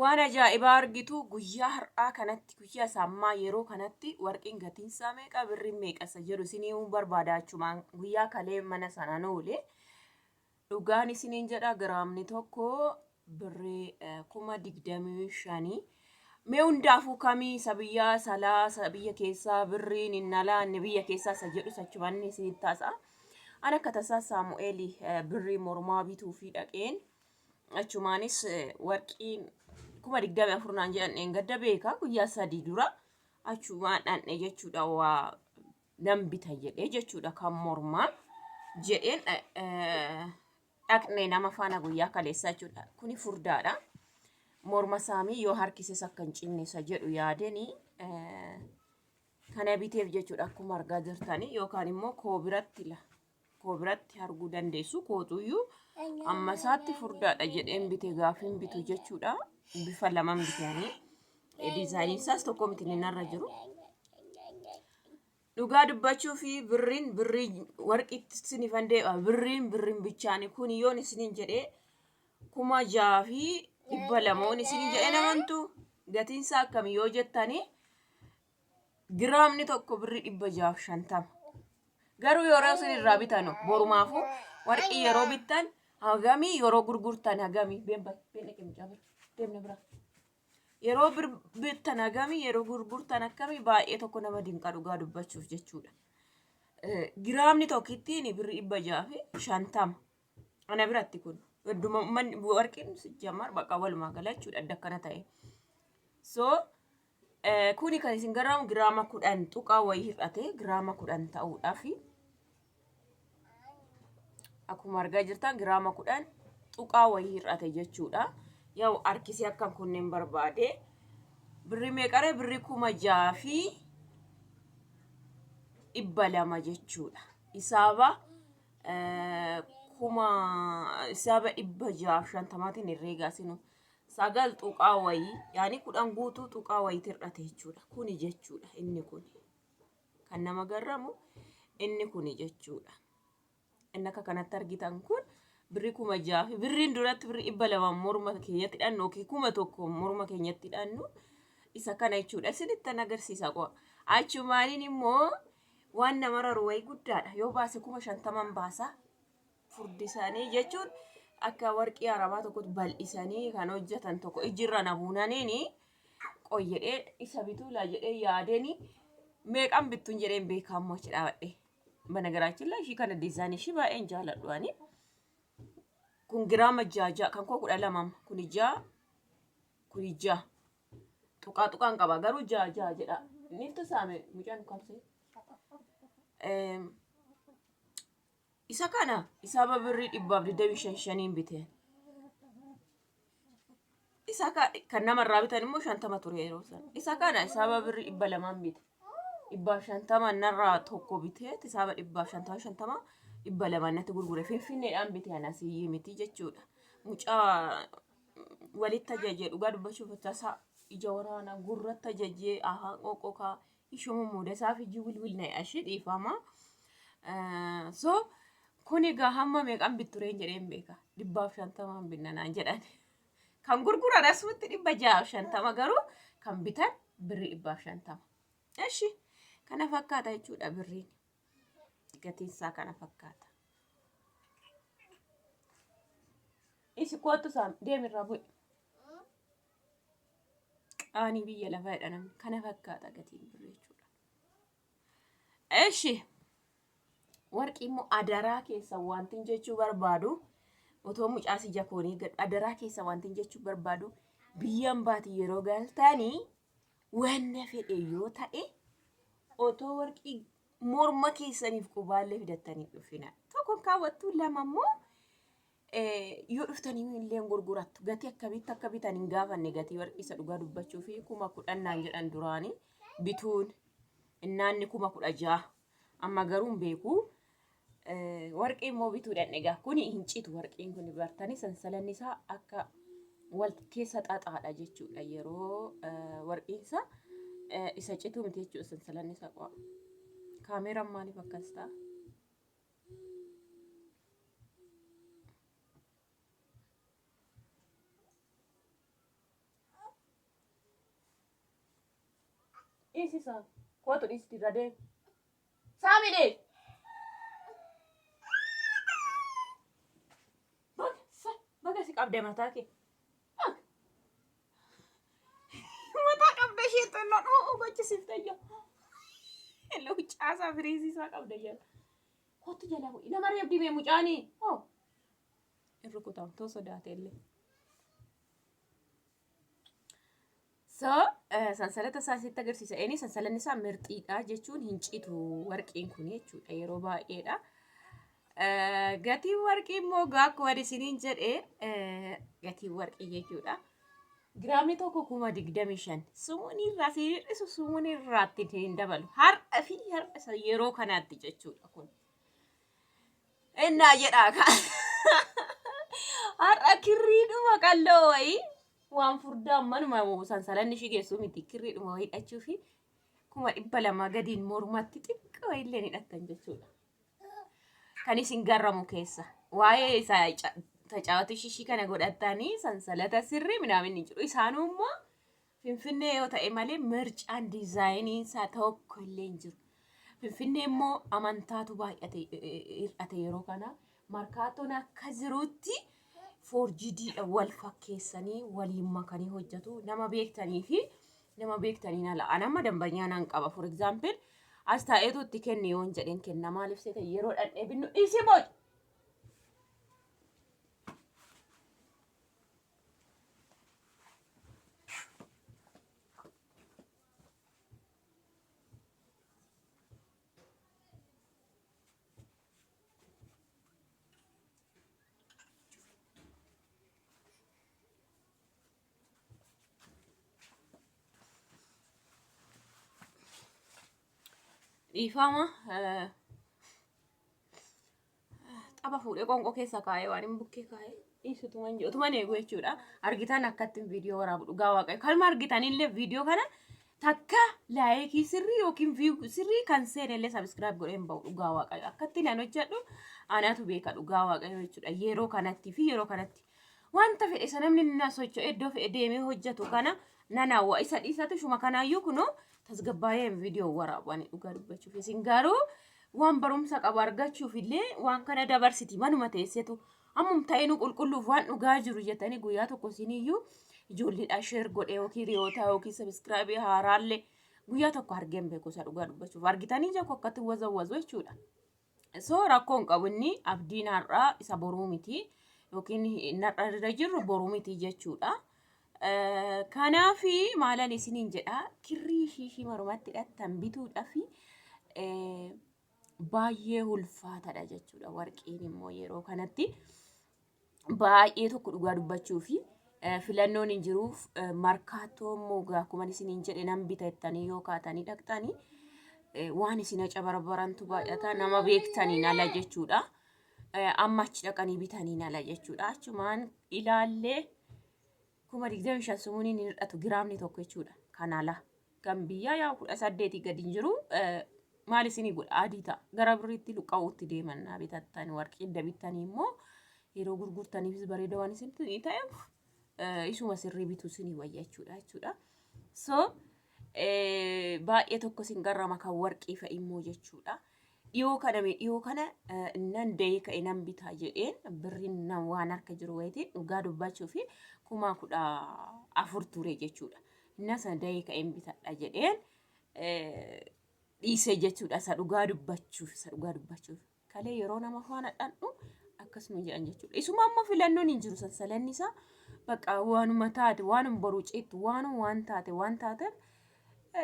Waan ajaa'ibaa argitu guyyaa har'aa kanatti guyyaa isa ammaa yeroo kanatti warqiin gatiin isaa meeqa birriin meeqa isa jedhu isinii himuu barbaada achumaan guyyaa kalee mana sanaan oole. Dhugaan isiniin jedha giraamni tokko birrii 25,000. Mee hundaafuu kamii isa biyyaa isa alaa isa biyya keessaa birriin inni alaa inni biyya keessaa isa jedhus achumaan inni isinitti taasa'a. An akka tasaa Saamu'eeli birrii mormaa bituufii dhaqeen achumaanis warqiin 24,000 naan jedhan dheengadda beeka guyyaa 3 dura achumaan dhandhe jechuudha waa nan bita jedhee jechuudha kan mormaa jedheen dhaqne nama faana guyyaa kaleessaa jechuudha. Kuni furdaadha. Morma saamii yoo harkises akka hin cinne isa jedhu yaadeni kana biteef jechuudha akkuma argaa jirtanii yookaan immoo koo biratti la koo biratti arguu dandeessu kootuyyuu amma isaatti furdaadha jedheen bite gaafin bitu jechuudha. Bifa laman bitanii diizaayiniin isaas tokko miti inni narra jiru. Dhugaa dubbachuu fi birriin birrii warqiitti sinifan deebi'a. Birriin birriin bichaani kun yoon isiniin jedhee 6,200 yoon isiniin jedhee namantu gatiin isaa akkami yoo jettanii giraamni tokko birrii 650. Garuu yeroo isin irraa bitanu borumaafuu warqii yeroo bittan hagamii yeroo gurgurtan hagamii been been dhaqee mucaa bira deemna bira. Yeroo bittan hagamii yeroo gurgurtan akkamii baay'ee tokko nama dinqa dhugaa dubbachuuf jechuudha. Giraamni tokkittiin birrii 650. Ana biratti kun hedduma manni warqiin jammar bakka walumaa gala jechuudha adda akkana ta'e. So kuni kan isin garaamu giraama 10 tuqaa wayii hir'ate giraama 10 ta'uudhaafi. Akkuma argaa jirtan giraama 10 tuqaa wayii hir'ate jechuudha. Yaa'u harkisee akkan kunneen barbaade. Birrii meeqaree birrii 6,200 jechuudha. Isaaba kuma isaaba 650n herreegaa sinu sagal tuqaa wayii yaani 10 guutuu tuqaa wayiitti hir'ate jechuudha. Kuni jechuudha inni kuni. Kan nama garramu inni kuni jechuudha. Inni akka kanatti argitan kun birrii 6,000 fi birriin duratti birrii 200 morma keenyatti hidhannu yookiin 1,000 morma keenyatti hidhannu isa kana jechuudha. Isinittan agarsiisa qo'a. Achumaaniin immoo waan nama raru wayii guddaadha. Yoo baase 50,000 baasa. Furdisanii jechuun akka warqii arabaa tokkotti bal'isanii kan hojjetan tokko ijirra na buunaniini qoy jedhee isa bituu laa jedhee yaadeni meeqan bittuun jedheen beekaa immoo achi dhaabadhe. Banagaraachin laa ishii kana diizaayinii ishii baay'een jaaladhu ani. Kun giraama ja'a ja'a kan koo 12 amma. Kuni ja'a kuni ja'a. Tuqaa tuqaan qaba garuu ja'a ja'a jedha. Niftu saame mucaan kamsee. Isa kana isaaba birrii 125 shaniin biteen. Isa kan namarraa bitan immoo 50 ture yeroo sana. Isa kana isaaba birrii 200n bite. 150 narraa tokko bitee isaaba 150 50 200 natti gurgure. Finfinneedhaan bite ana siyyii miti jechuudha. Mucaa walitti ajajee dhugaa dubbachuuf tasaa ija waraanaa gurratti ajajee afaan qoqqokaa ishuma muudasaaf iji wilwil na ashee dhiifama. So kun egaa hamma meeqan bittureen jedheen beeka. 150n binna naan jedhan. Kan gurguran asumatti 650 garuu kan bitan birrii 150. Eshi kana fakkaata jechuudha birriin. Gatiin isaa kana fakkaata. Isi kootu saam deemirraa bu'i. Qaanii biyya lafaa jedha namni. Kana fakkaata gatiin birrii jechuudha. Eshi warqii immoo adaraa keessa wantin jechuu barbaadu otoo mucaa si jakoonii gad adaraa keessa wantin jechuu barbaadu biyyan baati yeroo galtanii wanna fedhe yoo ta'e otoo warqii morma keessaniif qubaallee fidattanii dhufina. Tokko kaawwattu lama immoo yoo dhuftanii illee gurgurattu gatii akkamitti akka bitan hin gaafanne gatii warqii isa dhugaa dubbachuu fi 10,000 naan jedhan duraanii bituun innaanni 16,000 amma garuu hin beeku. Warqii immoo bituu dhandhe egaa kuni hin citu warqiin kun bartanii sansalanni isaa akka wal keessa xaxaadha jechuudha yeroo warqiin isaa isa cituu miti jechuudha sansalanni isaa qo'a. Kaameeraan maaliif akkas ta'a? Dhiisi Saami. Kootu dhiisti irra deemi. Saami dhiisi. Baga sa baga si qabde mataa kee. Baga. Mataa qabda ishee xinnoo dhuu gochisiifte ijaa. Luuccaasaa firiisiisaa qabda jala. Kottu jalaa bu'i. Nama reebdi mee mucaanii. Hoo. Hin rukutamtoo sodaate illee. So sansalata isaa sitti agarsiisa. Inni sansalanni isaa mirxiidha jechuun hin citu warqiin kun jechuudha yeroo baay'eedha. Gatiin warqii immoo akkuma isiniin jedhe gatiin warqii jechuudha. Giraamni tokko 25,000. Sumuun irraa si hir'isu sumuun irraatti hin dabalu. Har'a fi har'a isa yeroo kanaatti jechuudha kun. Innaa jedhaa kaa. Har'a kirriidhuma qalloo wayii waan furdaan manuma sansalanni ishii geessu miti kirriidhuma wayii hidhachuu fi 200,000 gadiin mormatti xiqqoo wayiillee ni hidhattan jechuudha. Kan isin garramu keessa waa'ee isaa tacaawatu shishii kana godhattanii sansalata sirrii minaamin hin jiru. Isaanuu immoo Finfinnee yoo ta'e malee mircaan diizaayiniin isaa tokko illee hin jiru. Finfinnee immoo amantaatu baay'ate hir'ate yeroo kana. Markaatoon akka jirutti foorjidiidha wal fakkeessanii waliin makanii hojjetu. Nama beektanii fi nama beektaniin ala. An amma dambanyaa nan qaba. For example as taa'eetu itti kenni yoon jedheen kenna. Maaliif seeta yeroo dhandhee binnu dhiisii booda. Dhiifama. Xaba fuudhee qoonqoo keessa kaa'ee waan hin bukkee kaa'ee dhiisu utuman jiru utuman eegu jechuudha. Argitan akkattiin viidiyoo waraabu dhugaa waaqayyo. Kanuma argitanillee viidiyoo kana takka laayikii sirrii yookiin view sirrii kan seenellee sabiskiraayib godhee hin ba'u dhugaa waaqayyo. Akkattiin an hojjedhu anatu beeka dhugaa waaqayyo jechuudha. Yeroo kanatti fi yeroo kanatti wanta fedhe isa namni na socho'ee iddoo fedhe deemee hojjetu kana nan hawwa. Isa dhiisatu shuma kanaayyuu kunoo tasgabbaa'ee viidiyoo waraabu ani dhugaa dubbachuuf isin garuu waan barumsa qabu argachuuf illee waan kana dabarsiti manuma teessetu ammum ta'inu qulqulluuf waan dhugaa jiru jettanii guyyaa tokko isiniyyuu ijoolleedhaa sheer godhe yookiin hiriyoota yookiin sabiskiraabii haaraallee guyyaa tokko argeen beeku isa dhugaa dubbachuuf argitanii ija koo akkatti wazawwazu jechuudha. So rakkoo hin qabu inni abdiin har'aa isa boruu miti yookiin har'a irra jirru boruu miti jechuudha. Kanaaf maalan isiniin jedha kirrii ishii ishii mormatti hidhattan bituudhaaf baay'ee ulfaatadha jechuudha. Warqiin immoo yeroo kanatti baay'ee tokko dhugaa dubbachuu fi filannoon hin jiruuf markaattoo immoo akkuma isiniin jedhe nan bita jettanii yoo kaatanii dhaqxanii waan isin acabarbarantu baay'ata nama beektaniin ala jechuudha. Amma achi dhaqanii bitaniin ala jechuudha. Achumaan ilaallee 25,000 sumuuniin hin hir'atu giraamni tokko jechuudha. Kan ala. Kan biyyaa yaa 18 gadi hin jiru maal isinii godha adii ta'a. Gara birriitti luqqa'uutti deeman naa bitattan warqii edda bittanii immoo yeroo gurgurtaniifis bareeda waan isin ta'eef isuma sirrii bituu isinii wayya jechuudha jechuudha. So baay'ee tokko isin garrama kan warqii fa'i immoo jechuudha. Dhiyoo kana mee dhiyoo kana nan da'ee ka'e nan bitaa jedheen birriin nan waan harka jiru wayitiin dhugaa dubbachuu fi 14,000 ture jechuudha. Inna sana da'ee ka'een bitadha jedheen dhiisee jechuudha isa dhugaa dubbachuuf isa dhugaa dubbachuuf. Kalee yeroo nama faana dhandhu akkasuma jedhan jechuudha. Isuma ammoo filannoon hin jiru sansalanni isaa bakka waanuma taate waanuma boruu ceettu waanuma waan taate waan taateef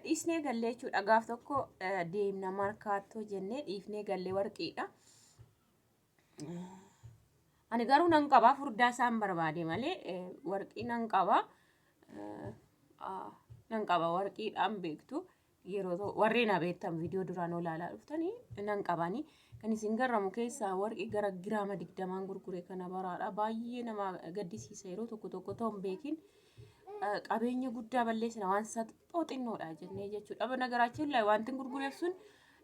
dhiisnee gallee jechuudha. Gaaf tokko deemna markaattoo jennee dhiifnee gallee warqiidha. Ani garuu nan qaba furdaa isaan barbaade malee warqii nan qaba. Nan qaba warqiidhaan beektu. Yeroo ta'u warri na beektan viidiyoo duraan olaalaa dhuftanii nan qabani. Kan isin garramu keessaa warqii gara giraama 20n gurgure kana baraadha. Baay'ee nama gaddisiisa yeroo tokko tokko ta'u hin beekin. Qabeenya guddaa balleessina waan saxxoo xinnoodha jennee jechuudha. Nagaraachin laa wanti gurgureef sun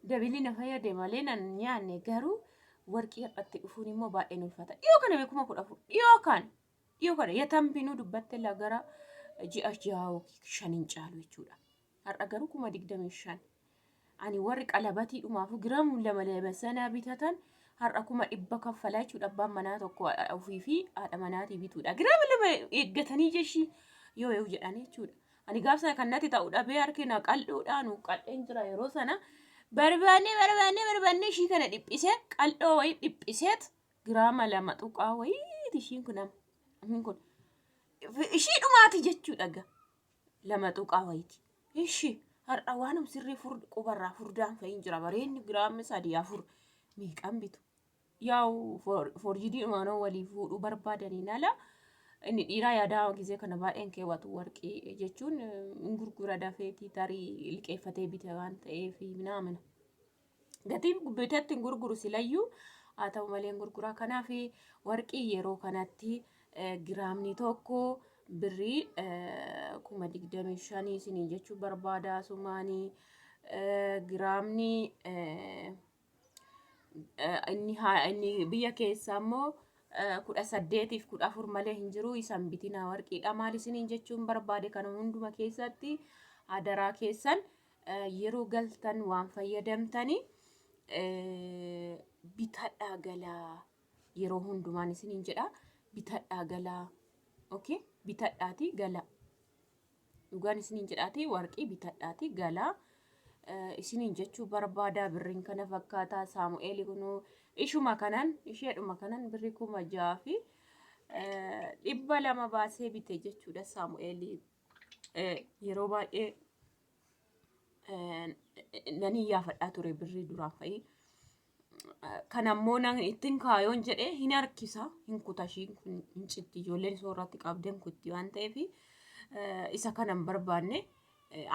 dabilii na fayyade malee nan nyaanne garuu warqii har'atti dhufuun immoo baay'ee ulfaata. Dhiyoo kana mee 14,000 dhiyoo kan dhiyoo kana yatambinuu dubbatte laa gara ji'a 6 yookiin 5 hin caalu jechuudha. Har'a garuu 25,000. Ani warri qalabatii dhumaafu giraam lama lama sana bitatan har'a 100,000 kaffalaa jechuudha. Abbaan manaa tokko ofii fi haadha manaatii bituudha. Giraama 2 eeggatanii jeshii yoo yoo jedhan jechuudha. Ani gaaf sana kan natti ta'u dhabee harki na qal'oodhaa nu qal'een jira yeroo sana barbaannee barbaannee barbaannee ishii kana dhiphisee qal'oo wayii dhiphiseet giraama 2 tuqaa wayiiti ishiin kun amma. Ishiin kun ishii dhumaati jechuudha gaa. 2 tuqaa wayiiti. Ishi har'a waanum sirrii qubarraa furdaan fa'iin jira bareenni giraamni 3 4 meeqan bitu. Yaa'u foorjidii dhumaanoo walii fuudhuu barbaadaniin ala inni dhiiraa yaadaa gisee kana baay'een keewwatu warqii jechuun hin gurgura dafeetii tarii liqeeffatee bite waan ta'eef minaamina. Gatii bitetti hin gurguru silayyuu haa ta'u malee hin gurgura. Kanaaf warqii yeroo kanatti giraamni tokko birrii 25,000 isinii jechuu barbaada sumaanii giraamni inni inni biyya keessaa immoo 18f 14 malee hin jiru isan bitinaa warqiidha. Maal isiniin jechuun barbaade kana hunduma keessatti adaraa keessan yeroo galtan waan fayyadamtanii bitadhaa galaa yeroo hundumaan isiniin jedha bitadhaa galaa okay bitadhaatii galaa dhugaan isiniin jedhaatii warqii bitadhaatii galaa isiniin jechuu barbaada birriin kana fakkaataa saamu'eeli kunuu ishuma kanan isheedhuma kanan birrii 6,200 baasee bite jechuudha saamu'eeli yeroo baay'ee nan iyyaafadhaa ture birrii duraan fa'i. Kan ammoo nan ittiin kaayoon jedhee hin harkisa hin kuta ishiin kun hin citti ijoolleen soorratti qabdeen kutti waan ta'eef isa kana hin barbaanne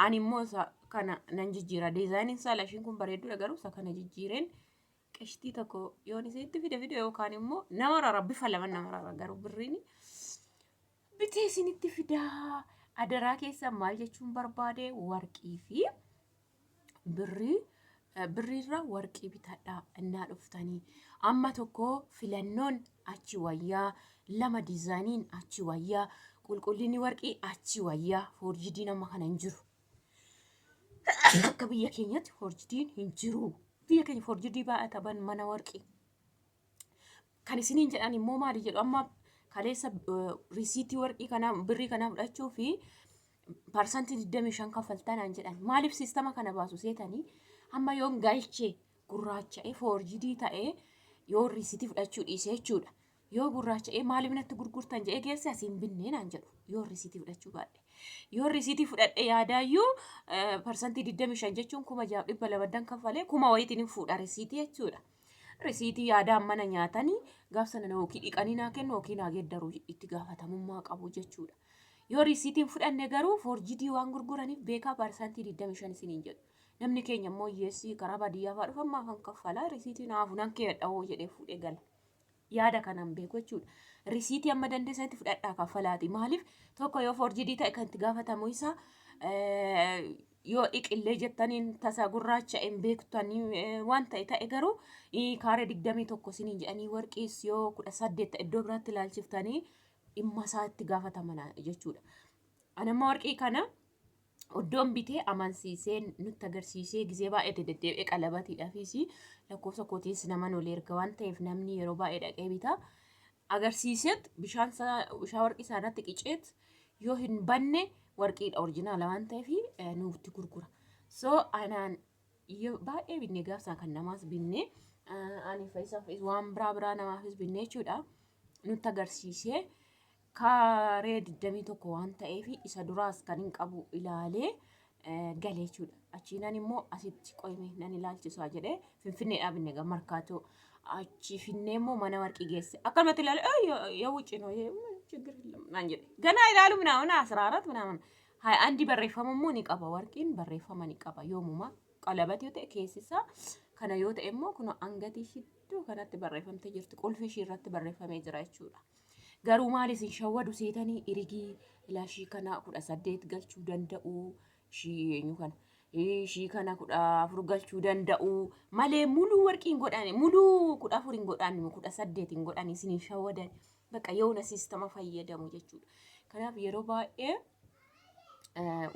ani immoo isa kana nan jijjiira diizaayiniin isaa ishiin kun bareedduudha garuu isa kana jijjiireen qeshtii tokko yoon isinitti fide fide yookaan immoo nama rara bifa lama nama rara garuu birriin bitee isinitti fidaa adaraa keessan maal jechuun barbaade warqii fi birrii birriirra warqii bitadhaa innaa dhuftanii amma tokko filannoon achi wayyaa lama diizaayiniin achi wayyaa qulqullinni warqii achi wayyaa foorjidiin amma kana hin jiru. Akka biyya keenyatti foorjidiin hin jiru. Biyya keenya foorjidii baay'ata ban mana warqii. Kan isiniin jedhan immoo maali jedhu amma kaleessa risiitii warqii kanaa birrii kanaa fudhachuu fi 25% kaffaltaa naan jedhan. Maaliif siistama kana baasu seetanii amma yoon galchee gurraacha'ee foorjidii ta'ee yoo risiitii fudhachuu dhiise jechuudha. Yoo gurraacha'ee maaliif natti gurgurtan jedhee geesse asiin binnee naan jedhu yoo risiitii fudhachuu baadhe. Yoo risiitii fudhadhe yaadaayyuu 25% jechuun 6,200 kaffalee kuma wayiitiin hin fuudha risiitii jechuudha. Risiitii yaadaan mana nyaatanii gaaf sana yookiin dhiqanii naa kennu yookiin naa geeddaru itti gaafatamummaa qabu jechuudha. Yoo risiitiin fudhanne garuu foorjidii waan gurguraniif beekaa 25% isiniin jedhu. Namni keenya immoo hiyyeessi karaa baadiyyaa fa'aa dhufan maafan kaffalaa risiitii naafu nan keedha hoo jedhee fuudhee gala. Yaada kanaan beeku jechuudha. Risiitii amma dandeessanitti fudhadhaa kaffalaati. Maaliif tokko yoo foorjidii ta'e kan itti gaafatamu isa yoo dhiqillee jettaniin tasa gurraacha hin beektanii waan ta'e ta'e garuu kaaree 21 isiniin jedhanii warqiis yoo 18 ta'e iddoo biraatti ilaalchiftanii dhimma isaa itti gaafataman jechuudha. Ani amma warqii kana iddoon bitee amansiisee nutti agarsiisee gizee baay'ee deddeebi'ee qalabatiidhaafis lakkoofsa kootiis nama nol erga waan ta'eef namni yeroo baay'ee dhaqee bita. Agarsiiseet bishaan bishaan warqii isaa irratti qiceet yoo hin banne warqiidha orjinaala waan ta'eef nutti gurgura. So anaan baay'ee binne gaafsaa kan namaas binne ani fayyisaafis waan biraa biraa namaafis binne jechuudha. Nutti agarsiisee kaaree 21 waan ta'eef isa duraas kan hin qabu ilaalee gale jechuudha. Achiinan immoo asitti qoyme nan ilaalchisaa jedhee Finfinneedhaa binne gaa markaatoo achi finnee immoo mana warqii geesse. Akkanumatti ilaalee yoo wucci noo ችግር የለም naan jedhe. Ganaa ilaalu ምናምን 14 ምናምን 21 barreeffama immoo ni qaba warqiin barreeffama ni qaba yoomuma qalabat yoo ta'e keessi isaa kana yoo ta'e immoo kun hangatii ishii iddoo kanatti barreeffamtee jirti qulfi ishii irratti barreeffamee jira jechuudha. Garuu maal isin shawwadu seetanii irigii ilaashii kana 18 galchuu danda'u ishii eenyu kana ishii kana 14 galchuu danda'u malee muluu warqii hin godhani muluu 14 hin godhani 18 hin godhani isin hin shawwadan bakka yoona siistama fayyadamu jechuudha. Kanaaf yeroo baay'ee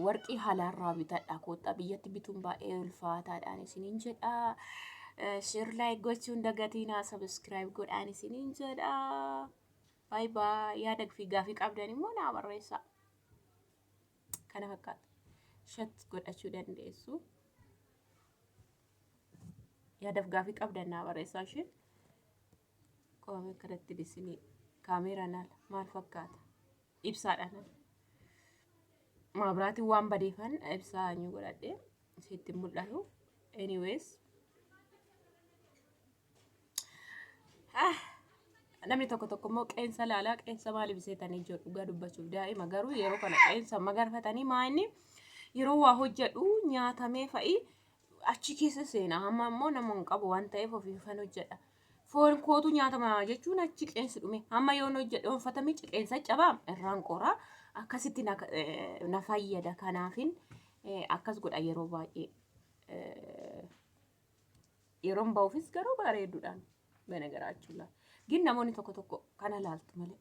Warqii halaarraa bitadha koottaa biyyatti bituun baay'ee ulfaataadhaan isiniin jedha. Share like gochuun dagatiinaa subscribe godhaan isiniin jedha. Bye bye. Yaada fi gaafii qabdan immoo naa barreessaa. Kana fakkaata. Shat godhachuu dandeessu. Yaadaaf gaafii qabdan naa barreessaa ishee. Qoomee kanatti isinii kaameeraan ala maal fakkaata? Ibsaadhaan ala. Maabiraatiin waan badeefan ibsaa anyu godhadhe sitti mul'atu. Anyways. Ah, namni tokko tokko immoo qeensa laalaa qeensa maaliif seetanii jiru dhugaa dubbachuuf daa'ima garuu yeroo kana qeensa magarfatanii maa inni yeroo waa hojjedhu nyaatamee fa'i achi keessa seena amma immoo nama hin qabu waan ta'eef ofiifan hojjedha. Foon kootu nyaatama jechuun achi qeensi dhume amma yoon hojjedhe oonfatame qeensa cabaa irraan qoraa akkasitti na fayyada kanaafin akkas godha yeroo baay'ee. Yeroon ba'uufis garuu bareeduudhaan bana garaachuu laala. Gin namoonni tokko tokko kana laaltu malee.